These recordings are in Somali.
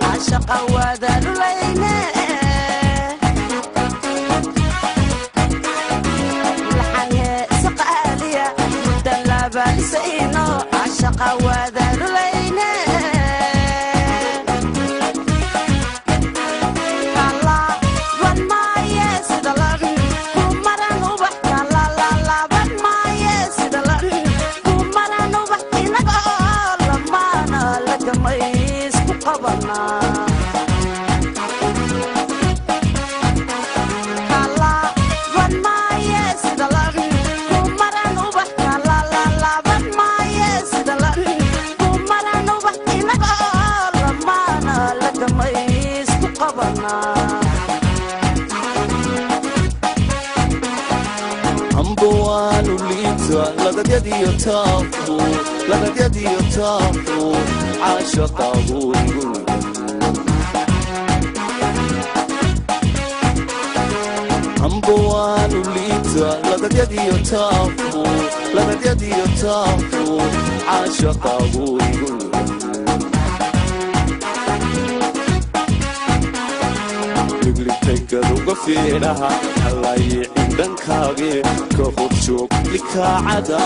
Caashaqa wadalulayne. Laxan heesa qaaliya mudda labalisayno, caashaqa wadalulayne. Kalaban maaye sida lan kumaran ubax, kalalalaban maaye sida lan kumaran ubax, inagoo lamaana lagamaysku qabanaa. Kalaban maaye sida lan kumaran ubax, kalalalaban maaye sida lan kumaran ubax, inagoo lamaana lagamaysku qabanaa. Amba waanu liita lagadyadiyo taafu, lagadyadiyo taafu, caashaqaagu igu. Amba waanu liita lagadyadiyo taafu, lagadyadiyo taafu, caashaqaagu igu. Ligligtaygaduga fiidhaha halayicin dhankaage, ka hor joog likaacada.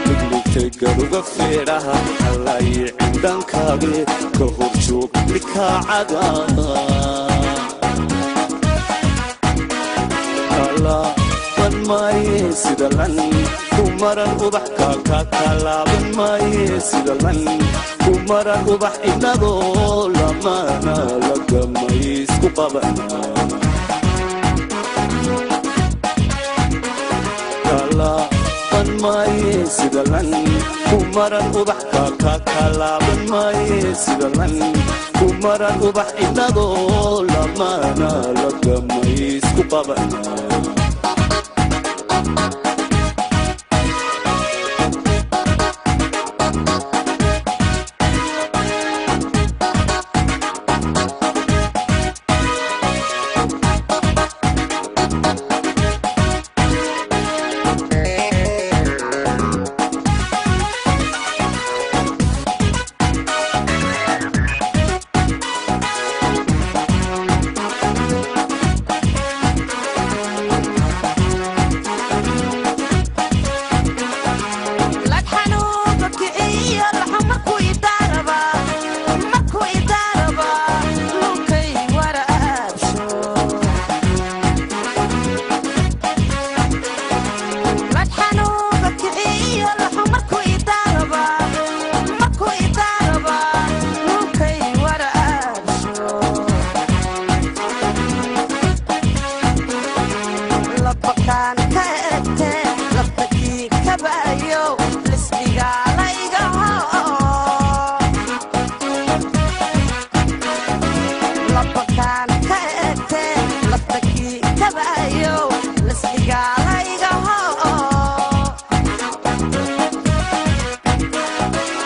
Ligligtaygaduga fiidhaha halayicin dhankaage, ka hor joog likaacada. Kalaaban maaye sida lan kumaran ubax, kaakalaaban maaye sida lan kumaran ubax, inagoo lamaana lagamaysku qabana. Kalaaban maaye sida lan kumaran ubax, kaakalaaban maaye sida lan kumaran ubax, inagoo lamaana lagamaysku qabana. Ladxanuuga kiciyo laxa markuu idaaraba, markuu idaaraba lunkay waraabsho. Ladxanuuga kiciyo laxa markuu idaaraba, markuu idaaraba lunkay waraabsho. Labakaan ka egte laftakii kabayo lisdhigaalaygaho. Labakaan ka egte laftakii kabayo lisdhigaalaygaho.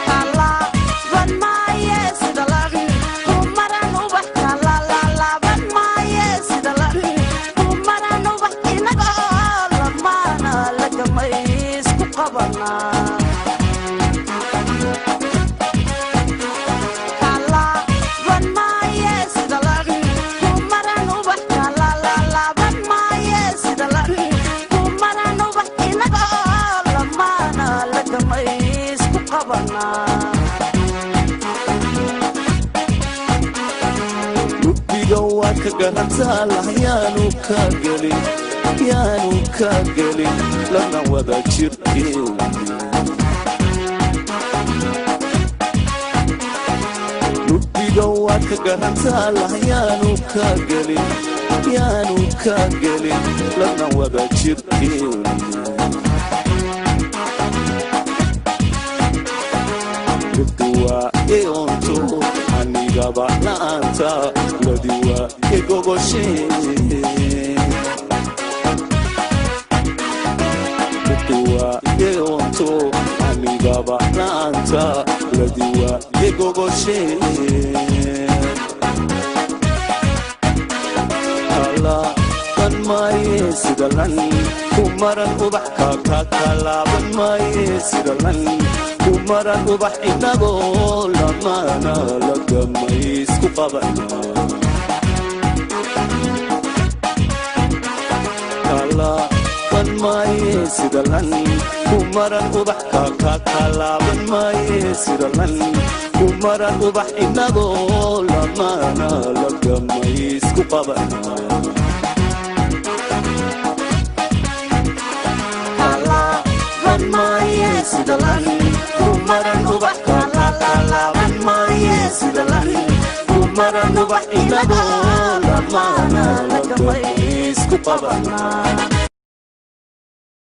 Kalaban maaye sida lan kumaran ubax, kalalalaban maaye sida lan kumaran ubax, inagoo lamaana lagamaysku qabanaa. Kalaban maaye sida lan kumaran ubax, kalalalaban maaye sida lan kumaran ubax, inagoo lamaana lagamaysku qabanaa. Lubbiga waad ka garantaa lah, yaanu ka gelin, yaanu ka gelin lana wada jirkeeni. Lubbiga waad ka garantaa lah, yaanu ka gelin, yaanu ka gelin lana wada jirkeeni. Lubduwa eonto anigaba la'aanta ladiwa egogoshe. Lubduwa eonto anigaba la'aanta ladiwa egogoshe. Kalaaban maaye sida lan kumaran ubax, kaakalaaban maaye sida lan Kumaran ubax inagoo lamaana lagamaysku qabana. Kalaaban maaye sida lan kumaran ubax, kalaaban maaye sida lan kumaran ubax inagoo lamaana lagamaysku qabana. Kalaaban maaye sida lan kumaran ubax, kalaaban maaye sida lan kumaran ubax inagoo lamaana lagamaysku qabana.